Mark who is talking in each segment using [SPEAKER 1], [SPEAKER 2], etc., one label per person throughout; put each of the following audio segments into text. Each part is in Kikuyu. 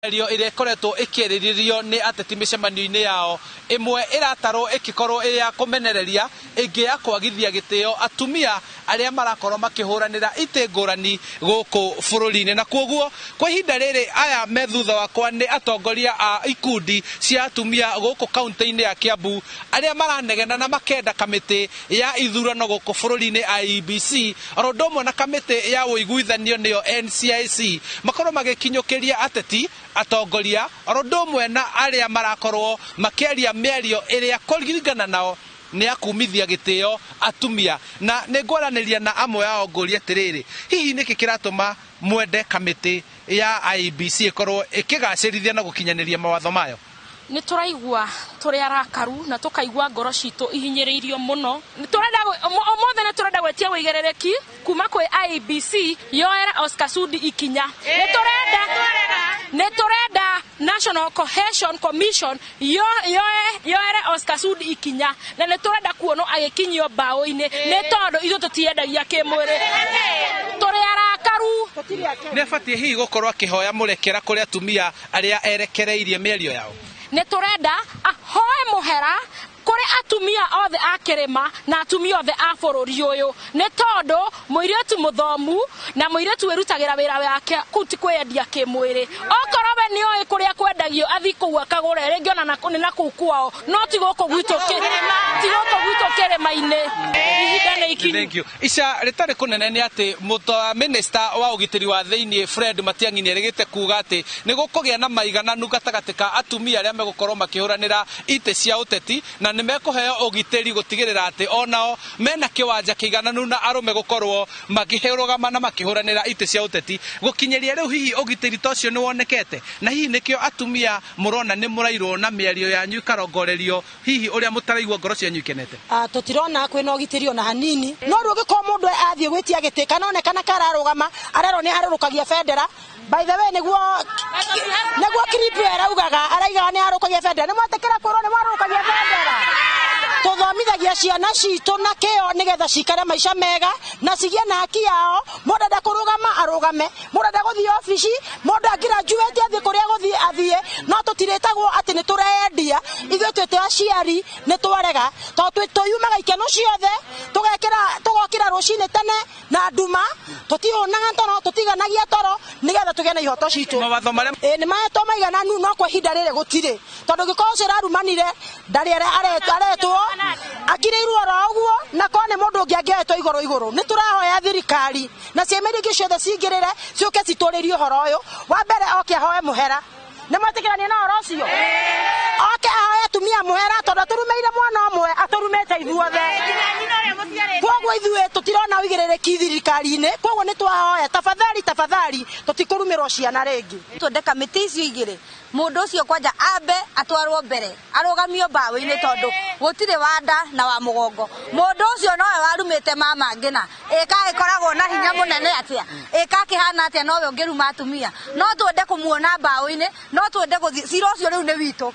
[SPEAKER 1] Mĩario ĩrĩa ĩkoretwo ĩkĩarĩrĩrio nĩ ateti mĩcemanio-inĩ yao, ĩmwe ĩratarwo ĩkĩkorwo ĩ ya kũmenereria, ĩngĩ ya kwagithia gĩtĩo atumia arĩa marakorwo makĩhũranĩra itĩ ngũrani gũkũ bũrũri-inĩ. Na kwoguo kwa ihinda rĩrĩ aya me thutha wakwa nĩ atongoria a ikundi cia atumia gũkũ kaũntĩ-inĩ ya Kiambu arĩa maranegena na makenda kamĩtĩ ya ithurano gũkũ bũrũri-inĩ IEBC oro ũndũ ũmwe na kamĩtĩ ya ũiguithanio nĩyo NCIC makorwo magĩkinyũkĩria ateti atongoria oro ũndũ ũmwe na arĩa marakorwo makĩaria mĩario ĩrĩa kũringana nao nĩ ya kumithia gĩtĩo atumia. Na nĩ ngwaranĩria na amwe ao ngũrie atĩrĩrĩ, hihi nĩkĩ kĩratũma mwende kamĩtĩ ya IEBC ĩkorwo ĩkĩgacĩrithia na gũkinyanĩria mawatho mayo?
[SPEAKER 2] Nĩ tũraigua tũrĩ arakaru na tũkaigua ngoro citũ ihinyĩrĩirio mũno. Ũmũthĩ nĩ tũrenda gwĩtia ũigĩrĩrĩki kuma kwĩ IEBC yoere Oscar Sudi ikinya. Nĩ tũrenda National Cohesion Commission yoere Oscar Sudi ikinya, na nĩ tũrenda kuonwo agĩkinyio mbaũ-inĩ, nĩ tondũ ithuĩ tũtiendagia kĩmwĩrĩ, tũrĩ arakaru.
[SPEAKER 1] Nĩ abatiĩ hihi gũkorwo akĩhoya mũrekera kũrĩ atumia arĩa erekereirie mĩario yao?
[SPEAKER 2] Nĩ tũrenda ahoe mũhera kũrĩ atumia othe a kĩrĩma na atumia othe a bũrũri ũyũ, nĩ tondũ mũirĩtu mũthomu na mũirĩtu wĩrutagĩra wĩra wake kũu ti kwĩyendia kĩmwĩrĩ. Okorwo we nĩ oĩ kũrĩa kwendagio, athi kũu akagũre, rĩngĩ ona nĩ na kũu kwao, no ti gũkũ gwitũ kĩrĩma-inĩ. Ihinda nĩ ikinyu.
[SPEAKER 1] Thank you. Ica rĩtarĩ kũnene nĩ atĩ minista wa ũgitĩri wa thĩinĩ Fred Matiang'i nĩ erĩgĩte kuga atĩ nĩ gũkũgĩa na maigananu gatagatĩ ka atumia arĩa megũkorwo makĩhũranĩra itĩ cia ũteti, na nĩ mekũheo ũgitĩri gũtigĩrĩra atĩ onao mena kĩwanja kĩigananu na arũme gũkorwo makĩrũgama na makĩhũranĩra itĩ cia ũteti. Gũkinyĩria rĩu, hihi ũgitĩri ta ũcio nĩ wonekete? Na hihi nĩkĩo atumia mũrona nĩ mũrairwo na mĩario yanyu ĩkarongorerio hihi ũrĩa mũtaraigua ngoro cianyu ikenete?
[SPEAKER 3] Ah, tũtirona kwĩna ũgitĩri ona hanini. No rĩu ũngĩkorwo mũndũ athiĩ gwĩtia gĩtĩ kana onekana kararũgama, arerwo nĩ harũrũkagia bendera. By the way, nĩguo clip ĩyo ĩraugaga, araigaga nĩ harũrũkagia bendera. Nĩ mwetĩkĩra kwĩrwo nĩ mwarũrũkagia bendera? Tũthomithagia ciana citũ na kĩo nĩgetha cikare maica mega na cigĩe na haki yao. Mũndũ enda kũrũgama arũgame, mũndũ enda gũthiĩ obici, mũndũ agraduate athiĩ kũrĩa gũthiĩ athiĩ, no tũtirĩtagwo atĩ nĩ tũrendia. Ithuĩ twĩte aciari nĩ twarega, tondũ tũyumaga ikeno ciothe, tũgekĩra, tũgokĩra rũcinĩ tene na nduma, tũtihũnaga toro, tũtiganagia toro, nĩgetha tũgĩe na ihoto citũ.
[SPEAKER 1] Mawatho marĩa
[SPEAKER 3] Ĩ nĩ mahetwo maigananu, no kwa ihinda rĩrĩ gũtirĩ, tondũ gĩkorwo ũcio ũrarumanire ndarĩ aretwo, akirĩirwo oro ũguo, na korwo nĩ mũndũ ũngĩ angĩoetwo igũrũ igũrũ. Nĩ tũrahoya thirikari na ciama iria ingĩ ciothe cingĩrĩre, ciũke citũrĩrie ũhoro ũyũ. Wa mbere oke ahoe mũhera. Nĩ mwetĩkĩrania na ũhoro ũcio? Oke ahoe atumia mũhera, tondũ atũrumĩire mwana ũmwe, atũrumĩte ithuothe. Koguo ithuĩ tũtirona ũigĩrĩrĩki thirikari-inĩ, koguo nĩ twahoya, tafadhali, tafadhali, tũtikũrumĩrwo ciana rĩngĩ.
[SPEAKER 4] Twende kamĩtĩ icio igĩrĩ, mũndũ ũcio kwanja ambe atwarwo mbere, arũgamio mbaũ-inĩ, tondũ gũtirĩ wa nda na wa mũgongo. Mũndũ ũcio nowe warumĩte mama ngĩna ĩka ĩkoragwo na hinya mũnene atĩa, ĩka akĩhana atĩa, nowe ũngĩruma atumia. No twende kũmuona mbaũ-inĩ, no twende gũthiĩ cira ũcio rĩu nĩ witũ.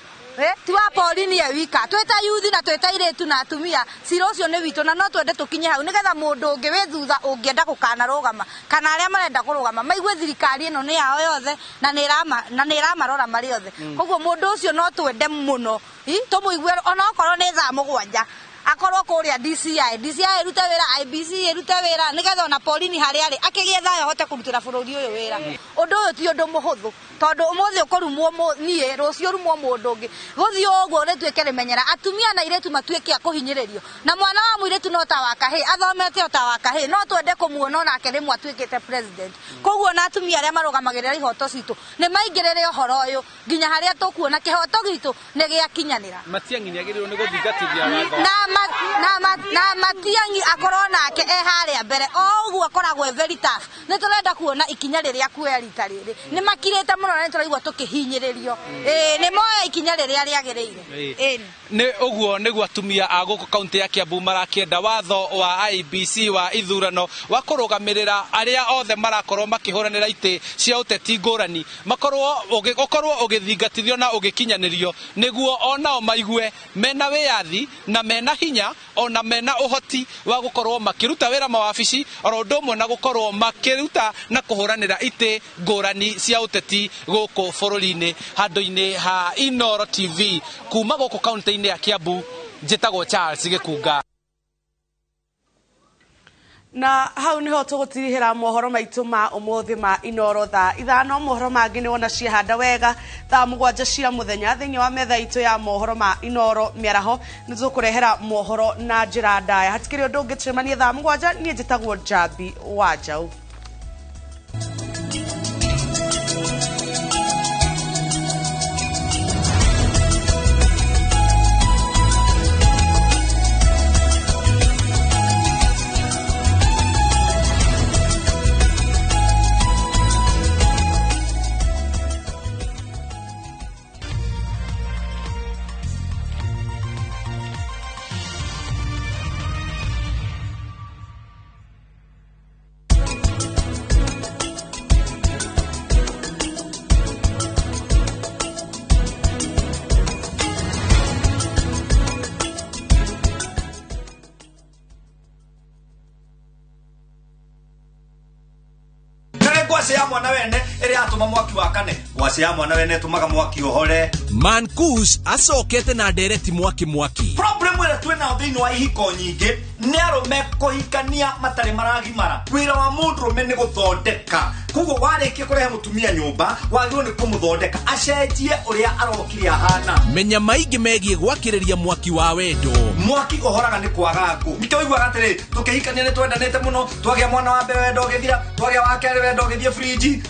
[SPEAKER 4] Ti wa Pauline ye wika, twĩ ta yuthi na twĩ ta airĩtu na atumia, cira ũcio nĩ witũ, na no twende tũkinye hau nĩgetha mũndũ ũngĩ wĩ thutha ũngĩenda gũkanarũgama kana arĩa marenda kũrũgama maigue thirikari ĩno nĩ yao yothe na nĩ ĩramarora marĩ othe. Koguo mũndũ ũcio no twende mũno tũmũigue, ona okorwo nĩ thaa 7 akorwo kũrĩa DCI, DCI ĩrute wĩra, IBC ĩrute wĩra, nĩgetha ona Pauline harĩa arĩ akĩgĩe thayũ, ahote kũrutĩra bũrũri ũyũ wĩra. Ũndũ ũyũ ti ũndũ mũhũthũ, tondũ ũmũthĩ ũkũrumwo niĩ, rũciũ ũrumwo mũndũ ũngĩ, gũthiĩ ũguo rĩtuĩke rĩmenyera atumia na airĩtu matuĩke a kũhinyĩrĩrio. Na mwana wa mũirĩtu no ta wa kahĩĩ, athomete o ta wa kahĩĩ, no twende kũmuona onake rĩmwe atuĩkĩte president. Koguo na atumia arĩa marũgamagĩrĩra ihoto citũ nĩ maingĩrĩre ũhoro ũyũ nginya harĩa tũkuona kĩhoto gitũ nĩ gĩakinyanĩra.
[SPEAKER 1] Matiang'i nĩ agĩrĩirwo nĩ gũthingatithia watho.
[SPEAKER 4] Na Matiang'i akorwo nake e harĩa mbere o ũguo akoragwo e very tough. Nĩ tũrenda kuona ikinya rĩrĩa kuoya rita rĩrĩ. Nĩ makirĩte mũno na nĩ tũraigua tũkĩhinyĩrĩrio. Ĩĩ, nĩ moya ikinya rĩrĩa rĩagĩrĩire. Ĩĩ.
[SPEAKER 1] Nĩ ũguo nĩguo atumia a gũkũ kaunti ya Kiambu marakĩenda watho wa IEBC wa ithurano wa kũrũgamĩrĩra arĩa othe marakorwo makĩhũranĩra itĩ cia ũteti ngũrani makorwo ũkorwo ũgĩthingatithio na ũgĩkinyanĩrio, nĩguo onao maigue mena wĩyathi na mena hinya ona mena ũhoti wa gũkorwo makĩruta wĩra mawabici oro ũndũ ũmwe na gũkorwo makĩruta na kũhũranĩra itĩ ngũrani cia ũteti. Gũkũ bũrũri-inĩ, handũ-inĩ ha Inoro TV kuma gũkũ kaunti-inĩ ya Kiambu, njĩtagwo Charles Gĩkunga.
[SPEAKER 5] Na hau niho tũgũtirihĩra mohoro maitũ ma ũmũthĩ ma Inoro thaa 5. Mohoro mangĩ nĩ wona ciahanda wega thaa 7 cia mũthenya thĩinĩ wa metha itũ ya mohoro ma Inoro mĩaraho. Nĩ tũkũrehera mohoro na njĩra ndaya. Hatikĩrĩ ũndũ ũngĩ, tũcemanie thaa 7. Niĩ njĩtagwo Njambi wa Njaũ.
[SPEAKER 6] Ngwacĩ ya mwana wene ĩrĩa yatũma mwaki wakane, ngwacĩ ya mwana wene ĩtũmaga mwaki ũhore.
[SPEAKER 7] Mankush acokete na ndereti mwaki mwaki.
[SPEAKER 6] Problem ĩrĩa twĩ nayo thĩinĩ wa ihiko nyingĩ nĩ arũme kũhikania matarĩ maragimara. Wĩra wa mũndũrũme nĩ gũthondeka, koguo warĩkia kũrehe mũtumia nyũmba, wagĩrĩirwo nĩ kũmũthondeka acenjie ũrĩa arokire ahana.
[SPEAKER 7] Menya maingĩ megiĩ gwakĩrĩria mwaki wa wendo.
[SPEAKER 6] Mwaki ũhoraga nĩ kwaga ngũ. Nĩkĩo ũiguaga atĩrĩ, tũkĩhikania nĩ twendanĩte mũno, twagĩa mwana wa mbere wendo ũgĩthira, twagĩa wa kerĩ wendo ũgĩthiĩ fridge.